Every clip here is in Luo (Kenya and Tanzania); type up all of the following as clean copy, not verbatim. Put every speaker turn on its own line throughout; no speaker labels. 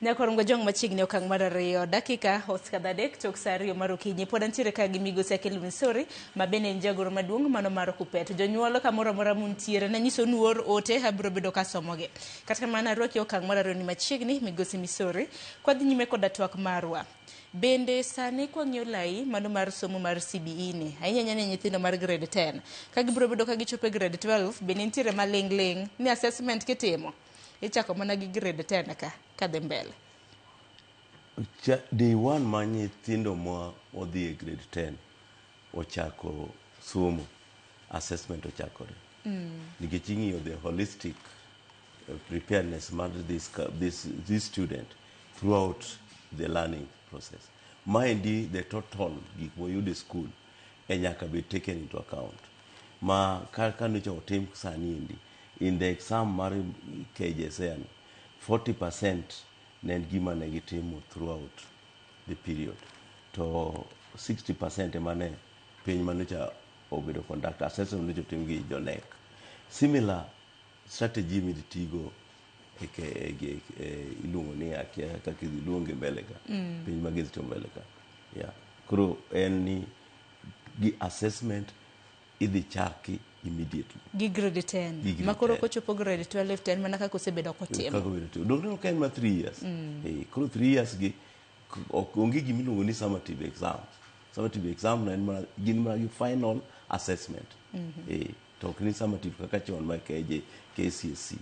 Nyakorongo jong machiegni okang' mar ariyo dakika osekadho 3 tok sa 2 mar okinyi. Pod antiere ka gi migosi Akel Misori ma bende en jagoro maduong' mano mar Kuppet. Jonyuol kamoro amora muntiere nanyiso ni uor ote abiro bedo kasomogi. Kata kamano arwaki e okang' mar ariyo ni machiegni migosi Misori. Kwadhi nyime koda twak marwa. Bende sani kwang'iyo lai mano mar somo mar CBE ni ahinya ahinya ne nyithindo mar grade 10 ka gibiro bedo ka gichopo e grade 12 bende nitiere maling' ling' ni assessment kitimo ichako mana gi grade 10 ka kadhi mbele.
Day one ma nyithindo ma odhi e grade 10 ochako somo, assessment ochakore. Nikech ing'iyo the holistic preparedness mar this student throughout the learning process. Maendi the total gik moyudo e school e nyaka bed taken into account. Ma ka nyocha otim sani endi in the exam mar KJSEA ni 40% ne en gima ne gitimo throughout the period to 60% ema ne piny manyocha obedo conduct assessment manyocha otim gi jo KNEC. Similar strategy midhi tigo e iluongo ni akia kaka idhi luonge mbele ka piny ma gidhi timo mbele ka yeah. Koro en ni gi assessment idhi chaki immediately
gi grade 10
Gi grade
ma koro
10.
kochopo grade 12 to en mana kaka osebedo kotimo.
Kaka obedo timo. Donge ka en ma 3 years. Koro 3 years gi ok onge gima iluongo ni summative exam. Summative exam no en mana gin mana gi final assessment. To ok ni summative kaka chon ma KJ KCSE.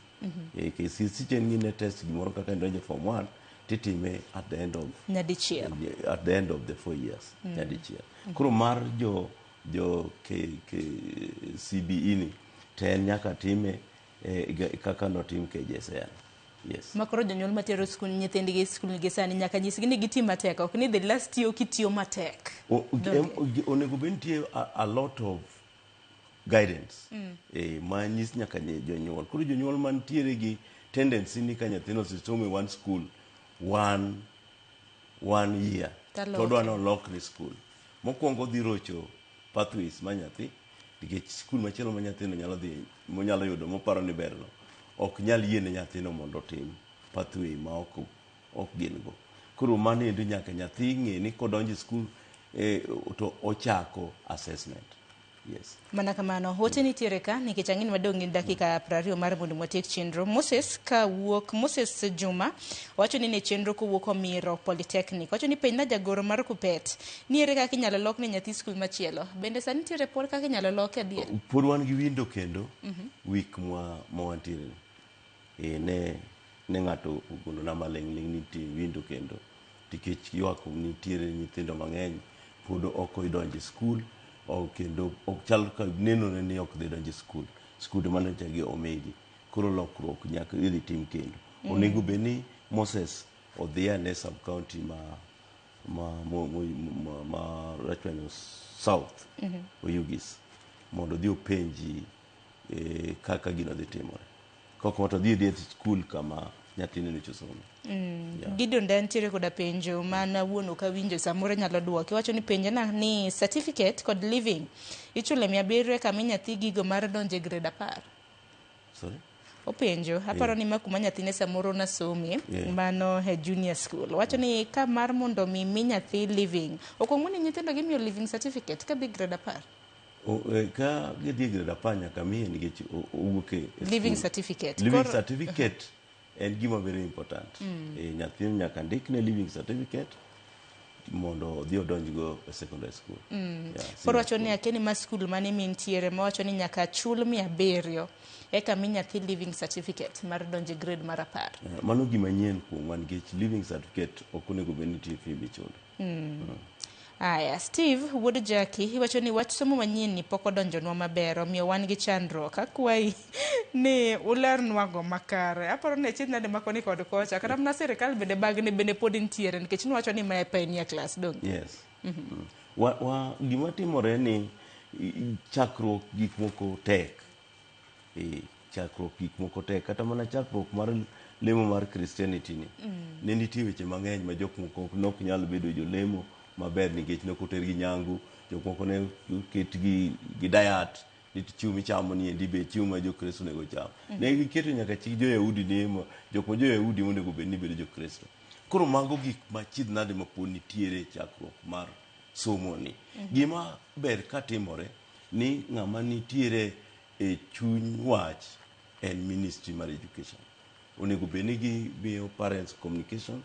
KCSE chon gin ne test gimoro kaka idonjo form 1 titime at the end of
nyadichiel.
At the end of the 4 years nyadichiel. Koro mar jo CBE ni to en nyaka time kaka notim KJSEA. Yes.
Ma koro jonyuol matero skul nyithindgi e skul gi sani nyaka nyisgi ni giti matek, ok ni the last year ok itiyo matek.
Onego bed nitie a lot of guidance ma nyis nyaka jonyuol. Koro jonyuol mantiere gi tendency ni ka nyathino osesomo e one school one year to odwa ni olokne school. Mokwongo odhi rocho pathways ma nyathi nikech school machielo ma nyathino nyalo dhi monyalo yudo moparo ni berno ok nyal yiene nyathino mondo otim pathway ma ok gin go. Koro mano endo nyaka nyathi ng'e ni kodonjo e school to ochako assessment. Yes.
Mana kamano, ote nitiere ka nikech ang'e ni wadong' gi dakika 20 mar mondo watiek chenro. Moses kawuok, Moses Juma wacho ni ne chenro kowuok Omiro Polytechnic. Wacho ni penjna jagoro mar Kuppet ni ere kaka inyalo lok ne nyathi skul machielo. Bende sani nitiere pod kaka inyalo loke adier?
Pod wan gi window kendo week ma wantiere ni. Ne ng'ato ogolona maling' ling' ni nitie window kendo nikech ywak nitiere nyithindo mang'eny pod ok odonjo e skul kendo ok chal ka nenore ni ok dhi donjo e skul. Skunde manyocha gi omigi. Koro lokruok nyaka idhi tim kendo. Onego bed ni Moses odhi ane sub county ma Rachuonyo South Oyugis mondo odhi openji kaka gino dhi timore. Kok to odhi e skul kama nyathine nyocha osomo. Yeah.
Gideon da nitiere koda penjo man wuon ok awinjo samoro nyalo duoke. Wacho ni penjana ni certificate kod living ichulo 700 eka mi nyathi gigo mar donjo e grade 10.
Sorry?
Openjo, aparo ni ma kuma nyathine samoro nasome mano e junior school. Wacho ni ka mar mondo mi nyathi living, okuongo ni nyithindo gimiyo living certificate ka dhi grade 10.
Ka gidhi e grade 10 nyaka miye nikech owuok e
living certificate.
Living certificate en gima very important. Nyathi nyaka ndikne living certificate mondo odhi odonjgo e secondary school.
Koro wacho ni akeni ma school mane mintiere ma wacho ni nyaka chul 700 eka mi nyathi living certificate mar donjo e grade mar 10.
Mano gima nyien kuomwa nikech living certificate ok onego bed ni nitie fee michulo.
Aya, Steve wuod Jackie iwacho ni wach somo manyien ni pok odonjonwa maber, omiyo wan gi chandruok. Akwayi ni ulernwago makare. Aparo ni achiedh nade ma koni kod kocha. Kata mana sirikal bende bagni bende pod nitiere nikech niwacho ni mae pioneer class dong.
Yes. Gima timore ni chakruok gik moko tek. Chakruok gik moko tek. Kata mana chakruok mar lemo mar Christianity ni. Ne nitie weche mang'eny ma jok moko nok nyal bedo jolemo maber nikech ne ok otergi nyangu, jok moko ne oket gi diet ni chiemo michamo ni endi be chiemo ma jokristo onego cham. Ne giketo nyaka chik jo-Yahudi ni jok ma jo-Yahudi monego bed ni bedo jokristo. Koro mago gik machiedh nade ma pod nitiere e chakruok mar somo ni. Gima ber katimore ni ng'ama nitiere e chuny wach en Ministry mar Education. Onego bed ni gimiyo parents communication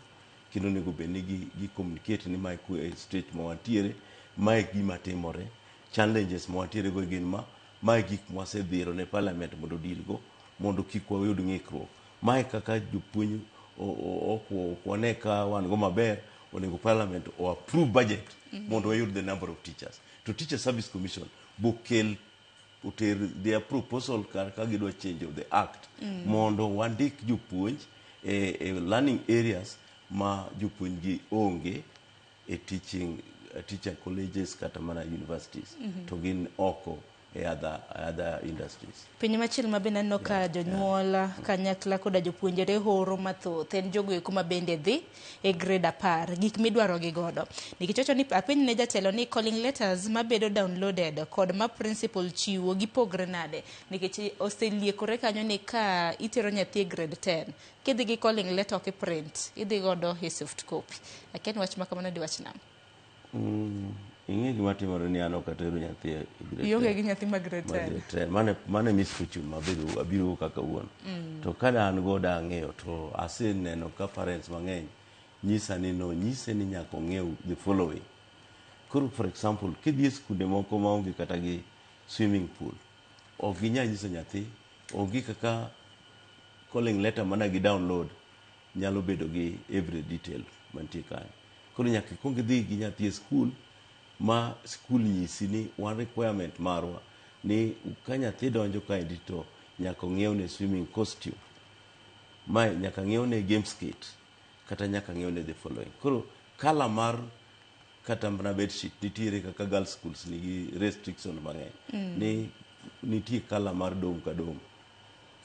kendo onego bed ni gi communicate ni mae e state ma wantiere, mae gima timore, challenges ma wantiere go gin ma, mae gik mwasedhiro ne parliament mondo deal go mondo kik wayud ng'ikruok. Mae kaka jopuonj ok wane ka wan go maber, onego parliament o approve budget mondo wayud the number of teachers. To Teacher Service Commission bokel oter their proposal kar ka gidwa change of the act mondo wandik jopuonj e learning areas ma jopuonj gi onge e teaching teacher colleges kata mana universities to gin oko e other industries.
Penjo machielo ma bende aneno ka jonyuol kanyakla koda jopuonjre horo mathoth en jogo eko ma bende dhi e grade 10 gik midwaro gi godo. Nikech wacho ni apenj ne jatelo ni calling letters mabedo downloaded kod ma principal chiwo gipogre nade? Nikech oseliekore kanyo ni ka itero nyathi e grade 10 kidhi gi calling letter ok i print idhi godo e soft copy. Akia ni wach ma kamano diwach nang'o?
Ing'e gima timore ni an ok atero nyathi e grade
Ionge
10.
gi nyathi ma grade
Ma
10.
grade 10. Mane misfortune mabedo abiro go kaka wuon. To ka an go dang'eyo to aseneno ka parents mang'eny nyisa ni no nyise ni nyaka ong'iew the following. Koro for example, kidhi e skunde moko maonge kata gi swimming pool, ok ginyal nyiso nyathi, onge kaka calling letter mana gi download nyalo bedo gi every detail mantie kanyo. Koro nyaka ikuong idhi gi nyathi e skul ma skul nyisi ni wan requirement marwa ni ka nyathi donjo kaendi to nyaka ong'iewne swimming costume, mae nyaka ng'iewne games kit, kata nyaka ng'iewne the following. Koro kala mar kata mana bedsheet nitiere kaka girls schools nigi restriction mang'eny ni nitie kala mar dorm ka dorm.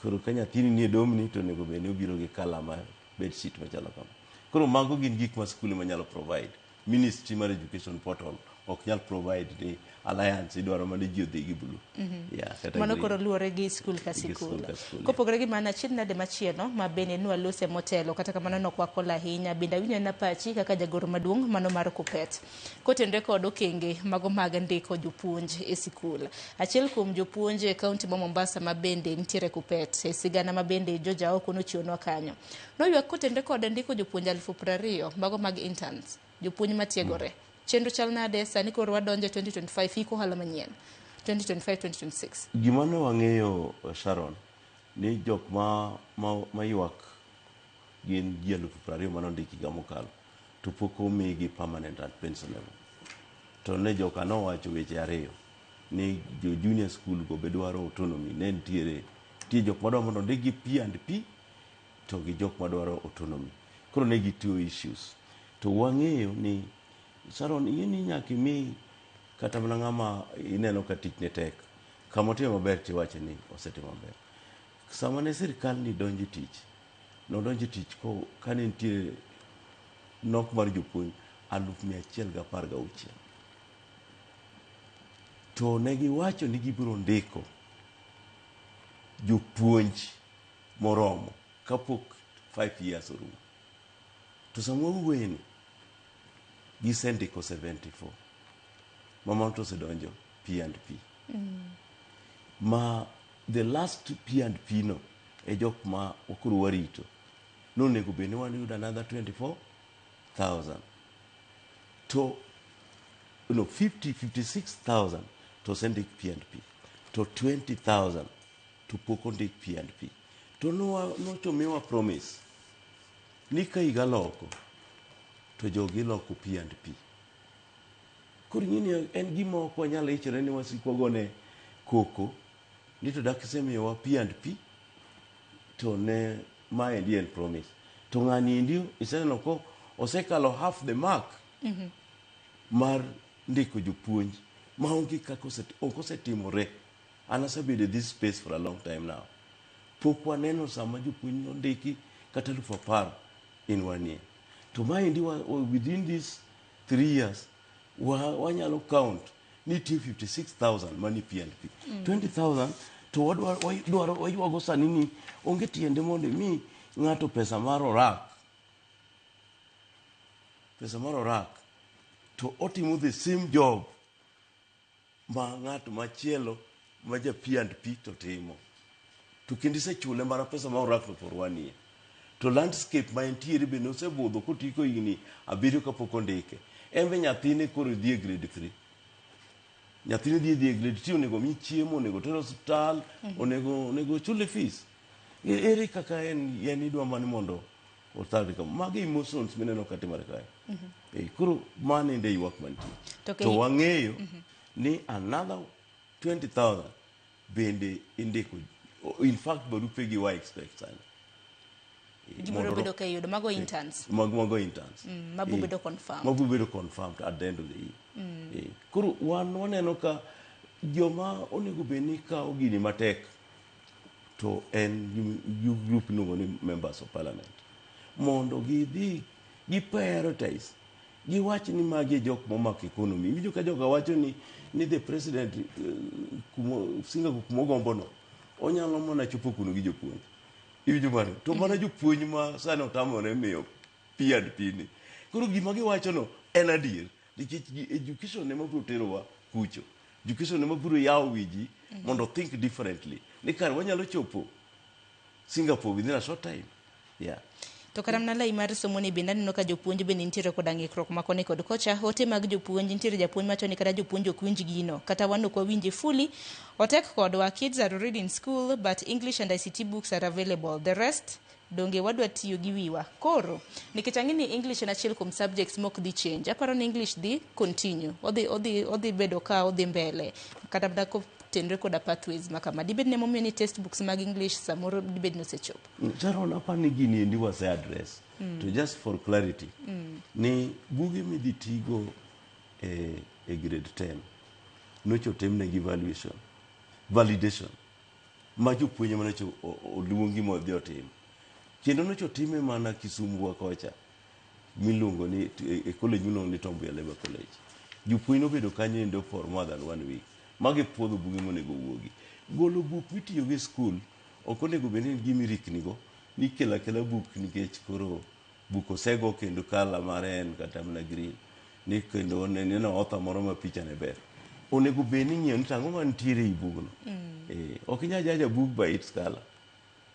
Koro ka nyathini nie dorm ni to onego bed ni obiro gi kala mar bedsheet machalo kama. Koro mago gin gik ma skul ema nyalo provide. Ministry mar Education portal ok nyal provide ni alliance idwaro mana ji odhi gi blue. Yeah, kata
Mano
green.
koro luwore gi skul ka
Gi
sikul.
skul ka skul, yeah.
Kopogore gi mano, achiedh nade machielo ma bende nwalose motelo, kata kamano nokwakol ahinya, bende awinjo na pachi kaka jagoro maduong' mano mar Kuppet. Kotenore kod okenge mago mag ndiko jopuonj e sikul. Achiel kuom jopuonj e kaunti ma Mombasa ma bende nitiere Kuppet, e sigana ma bende Jojaoko nochiwonwa kanyo. Noywak kotenore kod ndiko jopuonj 20,000 mago mag interns, jopuonj matiegore. Chenro chal nade sani koro wadonjo 2025 hik ohala manyien 2025-2026?
Gima ne wang'eyo Sharon ni jok ma ywak gin ji 20,000 manondiki higa mokalo to pok omigi permanent and pensionable. To ne joka nowacho weche ariyo ni jo junior school go be dwaro autonomy ne nitiere nitie jok madwaro mondo ondikgi P and P to gi jok madwaro autonomy. Koro ne gitiyo issues. To wang'eyo ni Sharon ing'e ni nyaka imi kata mana ng'ama ineno ka tich ne tek kama otimo maber tiwacho ni osetimo maber. Sama ne sirikal ni donjo e tich, nodonjo e tich ko kane nitie nok mar jopuonj 116,000. To ne giwacho ni gibiro ndiko jopuonj moromo kapok 5 years orumo. To sama wawuoyeni, gisendiko 74 mamano to osedonjo P and P. Ma the last P and P no e jok ma koro warito. Nonego bed ni wayudo another 24,000. To no 50 56,000 to osendik P and P. To 20,000 to pok ondik P and P. To nocho miwa promise ni ka higa loko to jogi loko P and P. Koro ing'eni en gima ok wanyal ichore ni wasik wagone koko ni to dak isemiyowa P and P to ne maendi en promise. To ng'ani endi iseneno ko osekalo half the mark mar ndiko jopuonj maonge kaka ok osetimore. An asebedo e this space for a long time now. Pok waneno sama jopuonj nondiki kata 10,000 in one year. To maendi within these 3 years Wanyalo count nitie 56,000 mani P&P. 20,000 to wadwaro waywago sani ni onge tiende mondo imi ng'ato pesa mar orak. Pesa mar orak to otimo the same job ma ng'at machielo ma ja P&P to timo. To kendo isechule mana pesa ma orak to for one year. To landscape ma entiere bende osebudho kotieko higni 7 kapok ondike. En be nyathine koro dhi e grade 3. Nyathine dhi e grade 3 onego mi chiemo, onego ter osiptal, onego chule fees. Ere kaka en idwa mani mondo othagre kama? Magi emotions mineno katimore kae. Koro mano ende ywak mantie. To wang'eyo ni another 20,000 bende indiko. In fact barupe gi wa expect sani.
Gibiro bedo ka iyudo mago interns.
Mago interns.
Mabu bedo confirmed.
Mabu bedo confirmed at the end of the year. Koro wan waneno ka joma onego bed ni kawo gini matek to en group iluongo ni members of parliament. Mondo gidhi gi prioritize. Giwach ni magi e jok momako economy. Iwinjo ka joga wacho ni the president Singapore kumogombo no onyalo mana chopo kuno gi jopuonj. Iwinjo mano? To mana jopuonj ma sani otamore miyo P&P ni. Koro gima giwacho no en adier. Nikech education ema biro terowa kucho. Education ema biro yawo wi ji mondo think differently. Ni kare wanyalo chopo Singapore within a short time. Yeah.
To kata mana lai mar somo ni bende aneno ka jopuonj bende nitiere koda ng'ikruok ma koni kod kocha. Ote mag jopuonj nitiere japuonj mawacho ni kata jopuonj ok winj gino. Kata wan ok wawinje fully. Otek kodwa. Kids are already in school but English and ICT books are available. The rest donge wadwa tiyo gi wiwa. Koro nikech ang'e ni English en achiel kuom subjects mok dhi change. Aparo ni English dhi continue. Odhi bedo ka odhi mbele. Kata mana kotenre koda pathways ma kama. Dibed ni emomiyo ni textbooks mag English samoro dibed ni osechopo.
Sharon, aparo ni gini endi wase address. To just for clarity, ni buge midhi tigo e grade 10 nocho otimnegi evaluation, validation ma jopuonj ema nocho oluongi modhi otim. Kendo nocho otime mana Kisumu wa kocha miluongo ni e college miluongo ni Tom Mboya Labour College. Jopuonj nobedo kanyo endo for more than 1 week. Magi puodho buge monego wuogi. Golo buk mitiyogo e skul ok onego bed ni en gima iriknigo ni kelo akela buk nikech koro buk osego kendo kala mare en kata mana green ni kendo neno author moro ma picha ne ber. Onego bed ni ing'iyo ni to ang'o mantiere ei bugno. Ok inyal jaja buk by its color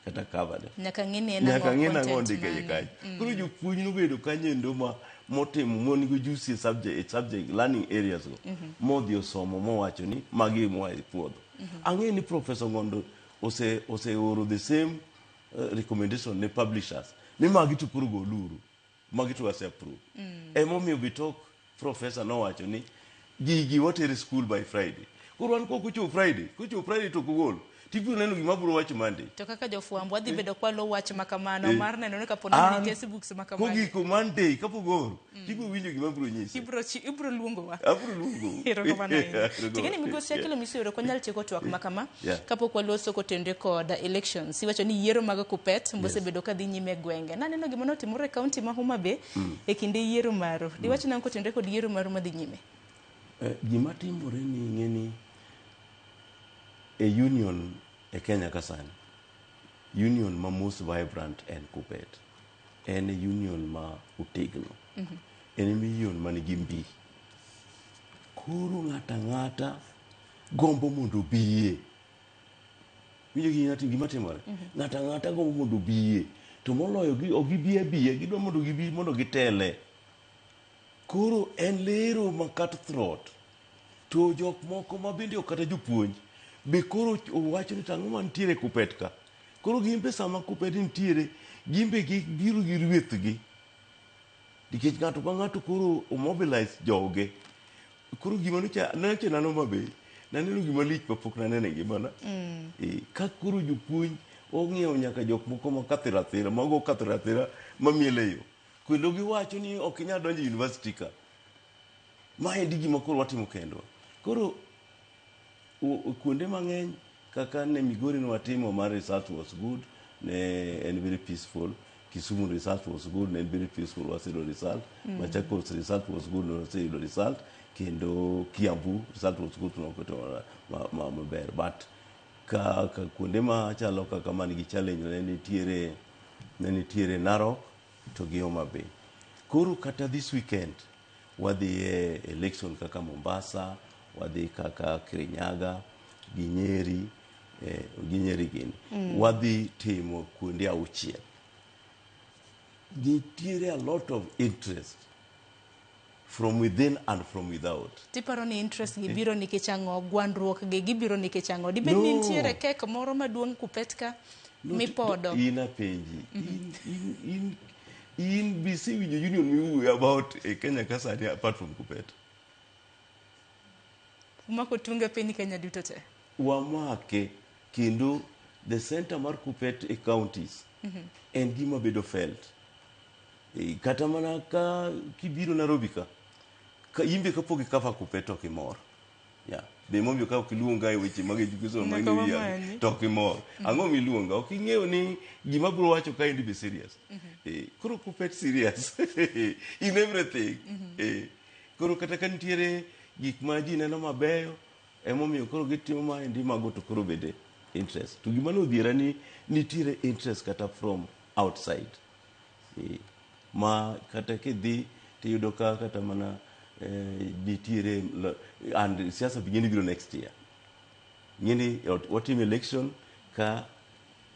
kata cover ne.
Nyaka ng'e ni en
Nyaka
ang'o
ng'e ni ang'o
content
ondike iye
mane.
kanyo. Koro jopuonj nobedo kanyo endo ma motimo mon gi ojusi e subject learning areas go. Modhi osomo mowacho ni magi moa e puodho. Ang'e ni Professor Ngondo oseoro the same recommendation ne publishers ni magi to koro goluru, magi to wase approve. Emomiyo Bitok professor nowacho ni gigi watere school by Friday. Koro wan kok ochopo Friday, kochopo Friday to ok ogol. Tibiro neno gima abiro wacho Monday.
To kaka jofwambo wadhi bedo kwalo wach ma kamano mar neno ni kapo ni textbooks ma kamano.
Kogiko Monday kapok ooro, tibiro winjo gima abiro nyisi.
Ibiro luongowa.
Abiro luongo.
Erokamano ahinya.
Erokamano.
Ting'eni migosi Akelo Misiro ok wanyal tieko twak ma kama.
Yeah.
Kapok waloso kotenre kod elections. Iwacho ni yiero mag Kuppet mosebedo ka dhi nyime e gwenge. Naneno gima notimore e kaunti ma Homa Bay e kinde yiero maru. Diwach nang'o kotenre kod yiero maru madhi nyime?
Gima timore ni ing'e ni e union e Kenya ka sani, union ma most vibrant en Kuppet. En union ma otegno. En union ma nigi mbi. Koro ng'ato ang'ata gombo mondo obiye. Winjo gima timore? Ng'ato ang'ata gombo mondo obiye. To moloyo ok gibi abiya, gidwa mondo gibi mondo gitele. Koro en lero ma cutthroat. To jok moko ma bende ok kata jopuonj be koro owacho ni tang'o mantiere Kuppet ka. Koro gin be sama Kuppet nitiere, gin be gibiro gi rwethgi. Nikech ng'ato ka ng'ato koro omobilize joge. Koro gima nocha nano Homa Bay, naneno gima lich mapok naneno e ngimana. Ka koro jopuonj ong'iewo nyaka jok moko ma kathira thira, mago kathira thira mamiel e yo. Kendo giwacho ni ok inyal donjo e university ka. Ma endi gima koro watimo kendwa. Koro kuonde mang'eny kaka ne Migori ne watimo mar result was good, ne en very peaceful. Kisumu result was good, ne en very peaceful, waseyudo result. Machakos result was good, ne waseyudo result. Kendo Kiambu result was good, noketo maber. But ka kuonde machalo kaka man gi challenge ne nitiere Narok to gi Homa Bay. Koro kata this weekend wadhi e election kaka Mombasa, wadhi kaka Kirinyaga gi Nyeri, gi Nyeri gini. Wadhi timo kuonde auchiel. Nitiere a lot of interest from within and from without.
Tiparo ni interest gi biro nikech ang'o? Gwandruok gi gibiro nikech ang'o? Dibed ni
No.
nitiere kek moro maduong' Kupet ka
No,
mipodo?
In apenji, in bisewinjo union miwuoyo about e Kenya ka sani apart from Kupet?
Umako tunge piny Kenya duto te.
Wamake kendo the center mar Kupet e counties en gima bedo felt. Kata mana ka kibiro Nairobi ka imbe kapok ikava Kupet ok imor. Yeah. Be momiyo ka ok iluonga e weche mag education mag
Nyaka
New Year,
wamanyi.
to ok imor. Ang'o miluonga? Ok ing'eyo ni gima biro wacho kaendi be serious. Koro Kupet serious in everything. Koro kata ka nitiere gik ma ji neno mabeyo, emomiyo koro gitimo maendi mago to koro bende interest. To gima nodhiera ni nitiere interest kata from outside. Ma kata kidhi tiyudo ka kata mana nitiere and siasa be ng'eni biro next year. Ng'eni watim election ka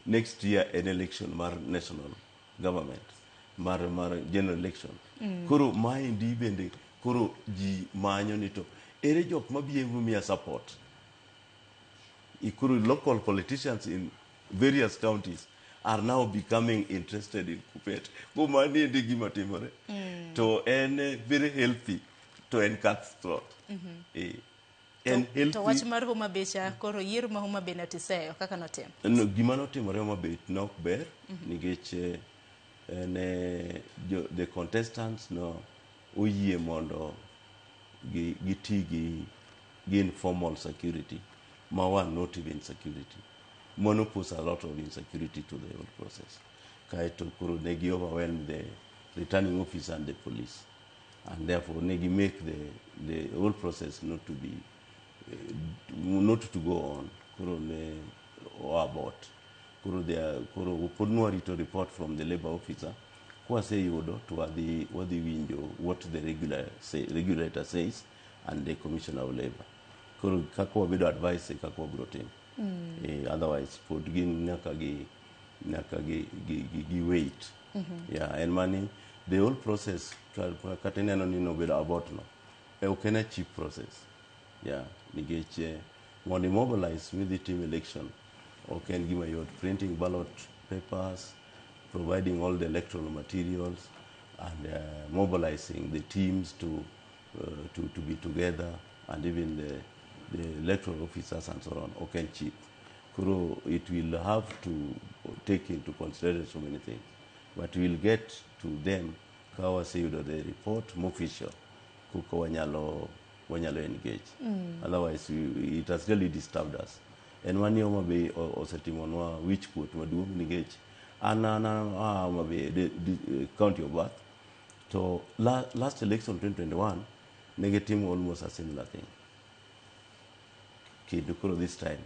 next year en election mar national government mar general election. Koro maendi bende koro ji manyo ni to ere jok mabiro miya support. Koro local politicians in various counties are now becoming interested in Kupet. Ko mani endi gima timore. To en very healthy to en cutthroat. En healthy.
To wach mar Homa Bay cha, koro yiero ma Homa Bay notiseyo kaka notim?
No, gima notimore Homa Bay nok ber nikech ne the contestants no oyie mondo giti gi informal security ma were not even security. Mano pose a lot of insecurity to the whole process. Kaeto koro ne gi overwhelm the returning officer and the police, and therefore ne gi make the whole process not to be not to go on. Koro ne o abort. Koro they are, koro pod nwarito report from the labor officer. Kwaseyudo to wadhi winjo what the regulator says and the commissioner of labor. Koro kaka wabedo advice e kaka wabiro timo. Otherwise pod gin nyaka gi wait. Yeah, en mani the whole process kata ineno ni nobedo abort no. Ok en a cheap process. Yeah, nikech mondo imobilize midhi tim election ok en gima yot. Printing ballot papers, providing all the electoral materials, and mobilizing the teams to be together, and even the electoral officers and so on, ok en cheap. Koro it will have to take into consideration so many things. But we'll get to them ka waseyudo the report official koka wanyalo engage. Otherwise, it has really disturbed us. En mani Homa Bay osetimonwa wich kuot maduong' nikech an a Homa Bay, the county of birth. To last election 2021 ne gitimo almost a similar thing. Kendo koro this time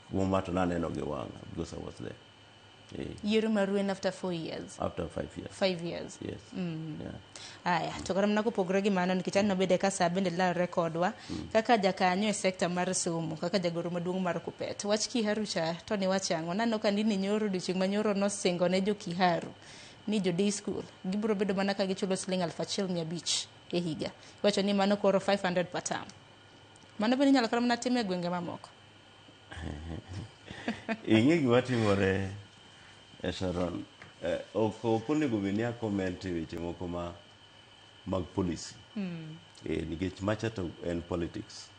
kuom ma to naneno gi wang'a because I was there.
Yiero maru en after 4 years?
After 5 years.
5 years.
Yes. Yeah.
Aya, to kata mana kopogore gi mano, nikech aneno bende ka sa bende lalre kodwa, kaka jakanyo e sekta mar somo, kaka jagoro maduong' mar Kupet, wach Kiharu cha to ni wach ang'o? Naneno ka Ndindi nyoro, odiochieng' ma nyoro, nosingo ne jo Kiharu ni jo day school gibiro bedo mana ka gichulo siling 1500 e higa. Iwacho ni mano koro 500 per term. Mano bende inyalo kata mana tim e gwenge mamoko.
Ing'e gima timore e Sharon, ok onego bed ni a comment e weche moko ma mag policy. Nikech macha to en politics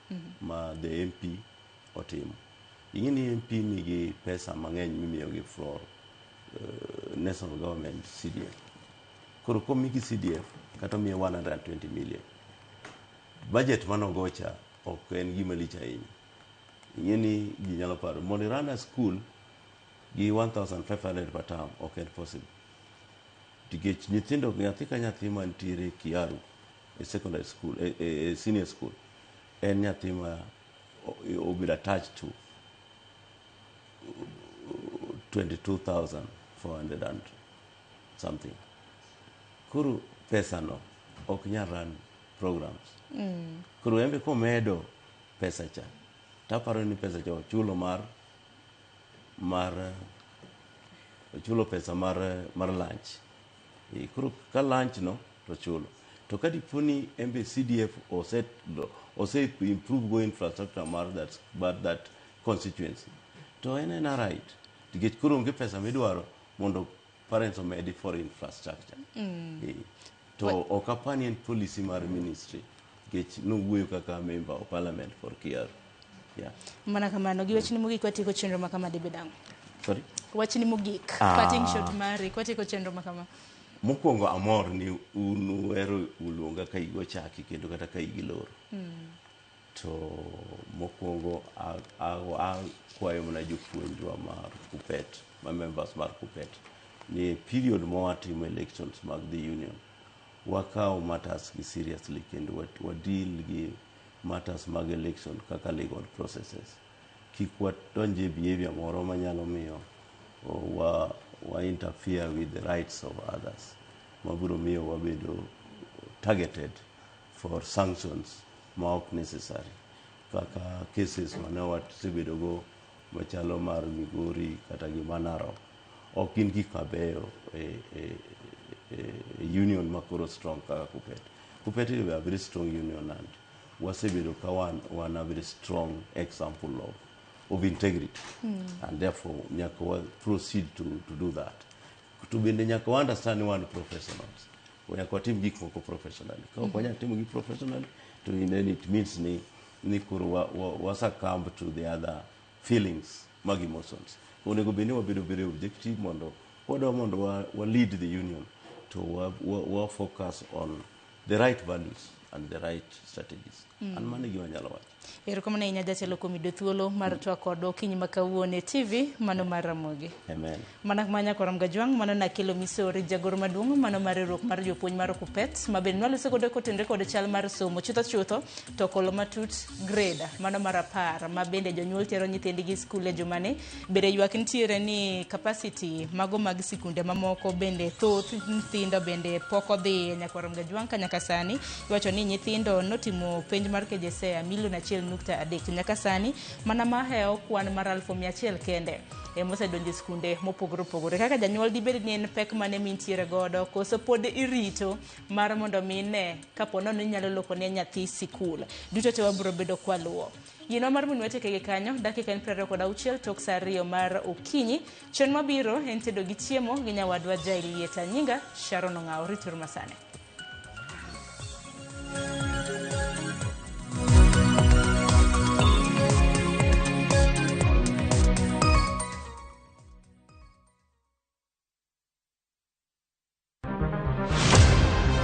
ma the MP otimo. Ing'e ni MP nigi pesa mang'eny mimiyogi from national government CDF. Koro komigi CDF kata omiye 120 million. Budget manogocha ok en gima lich ahinya. Ing'e ni ji nyalo paro mondo i run a school gi 1500 per term ok en possible. Nikech nyithindo, nyathi ka nyathi mantiere Kiaru e secondary school, e senior school, en nyathi ma obedo attached to 22,400 and something. Koro pesa no ok nyal run programs. Koro embe komedo pesa cha, taparo ni pesa cha ochulo mar ochulo pesa mar lunch. Koro ka lunch no to chulo. To ka dipo ni embe CDF ose improve go infrastructure mar that constituency, to en ena right. Nikech koro onge pesa midwaro mondo parents omedi for infrastructure. To ok apar ni en policy mar ministry, nikech nowuoyo kaka member of parliament for Kiaru. Yeah.
Mana kamano, gi wachni mogik watieko chenro ma kama dibed ang'o?
Sorry?
Wachni mogik, parting shot mari, kwatieko chenro ma kama.
Mokwongo amor ni un uhero uluonga ka higa ochaki kendo kata ka higa iloro. To mokwongo akwayo mana jopuonjwa mar KUPPET, ma members mar KUPPET, ni period ma watimo elections mag the union, wakaw matters gi seriously kendo wa deal gi matters mag election kaka legal processes. Kik wadonj e behavior moro manyalo miyo wa interfere with the rights of others, mabiro miyo wabedo targeted for sanctions ma ok necessary, kaka cases mane wasebedo go machalo mar Migori kata gi Narok. Ok gin gik mabeyo e union makoro strong kaka KUPPET. KUPPET is a very strong union and wasebedo ka wan a very strong example of integrity and therefore nyaka wa proceed to do that. To bende nyaka wa understand ni wan professionals, nyaka watim gik moko professionally. Ka ok wanyal timo gi professionally, to then it means ni koro wa succumb to the other feelings mag emotions. Onego bed ni wabedo very objective mondo wadwa mondo wa lead the union to wa focus on the right values and the right strategies. An mano e gima anyalo wacho.
Erokamano ahinya jatelo kuom yudo thuolo mar twak kodwa okinyi ma kawuono e TV mano mar Ramogi.
Amen.
Mana manya koram gajwang' mano nakelo Misori, jagoro maduong' mano mar riwruok mar jopuonj mar KUPPET, ma bende nwaloso godo kotenore kod chal mar somo chutho chutho to kolo matut grade mano mar 10 ma bende jonyuol tero nyithindgi skul e jumani. Bende ywak nitiere ni capacity mago mag sikunde mamoko bende thoth nyithindo bende pok odhi nyakwarom gajwang' ka nyaka sani iwacho ni nyithindo notimo penj mar KJSEA milion 1.3 to nyaka sani mana mahewo kwan mar 100,000 kende emosedonjo e skunde mopogore opogore. Kaka janyuol dibed ni en pek mane mintiere godo koso pod irito mar mondo mi ine kapo nono inyalo loko ne nyathi sikul duto te wabiro bedo kwaluwo yienwa mar mondo watieke gi kanyo. Dakika en 26 tok sa 2 mar okinyi. Chien mabiro en tedo gi chiemo gi nyawadwa Jailieta. Nyinga Sharon Ong'awo, rituru masani.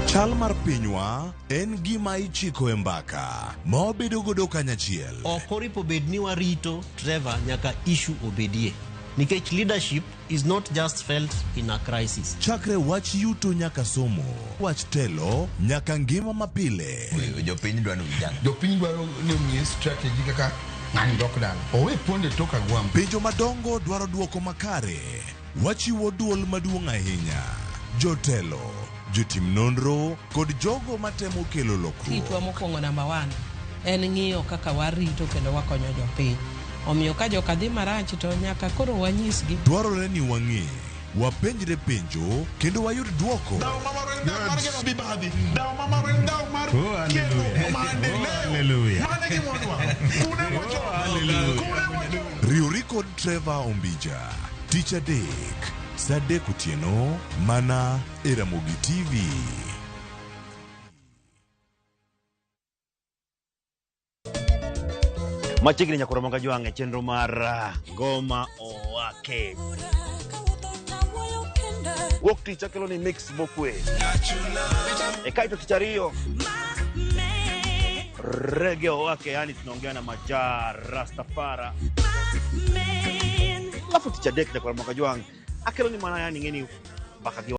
Chal mar pinywa en gima ichiko e mbaka ma wabedo godo kanyachiel.
Ok oripo bed ni warito Trevor nyaka issue obedie, nikech leadership is not just felt in a crisis.
Chakre wach yuto nyaka somo, wach telo nyaka ngima mapile.
Jopiny dwa ni ujang.
Jopiny dwaro ni omiye strategy kaka ng'ani dok dala owe ponde tok agwambo.
Penjo madongo dwaro duoko makare. Wachiwo duol maduong' ahinya. Jotelo, jotim nonro kod jogo matemo kelo lokruok.
Tijwa mokwongo namba one en ng'iyo kaka warito kendo wakonyo jopiny. Omiyo ka joka dhi marach to nyaka koro wanyisgi.
Dwarore ni wang'e, wapenjre penjo kendo wayud duoko.
Oh, hallelujah.
Riwri kod Trevor Ombija tich adek sa 3 otieno mana e Ramogi TV.
Machiegni nyakoro moga jwang' e chenro mar ngoma owake. Wuok tich akelo ni mix mokwe. E kaito tich ariyo rege owake, yani tunaongea na majaa Rastafara. Alafu tich adek nyakoro moga jwang' akelo ni mana yani ng'eni mbaka gi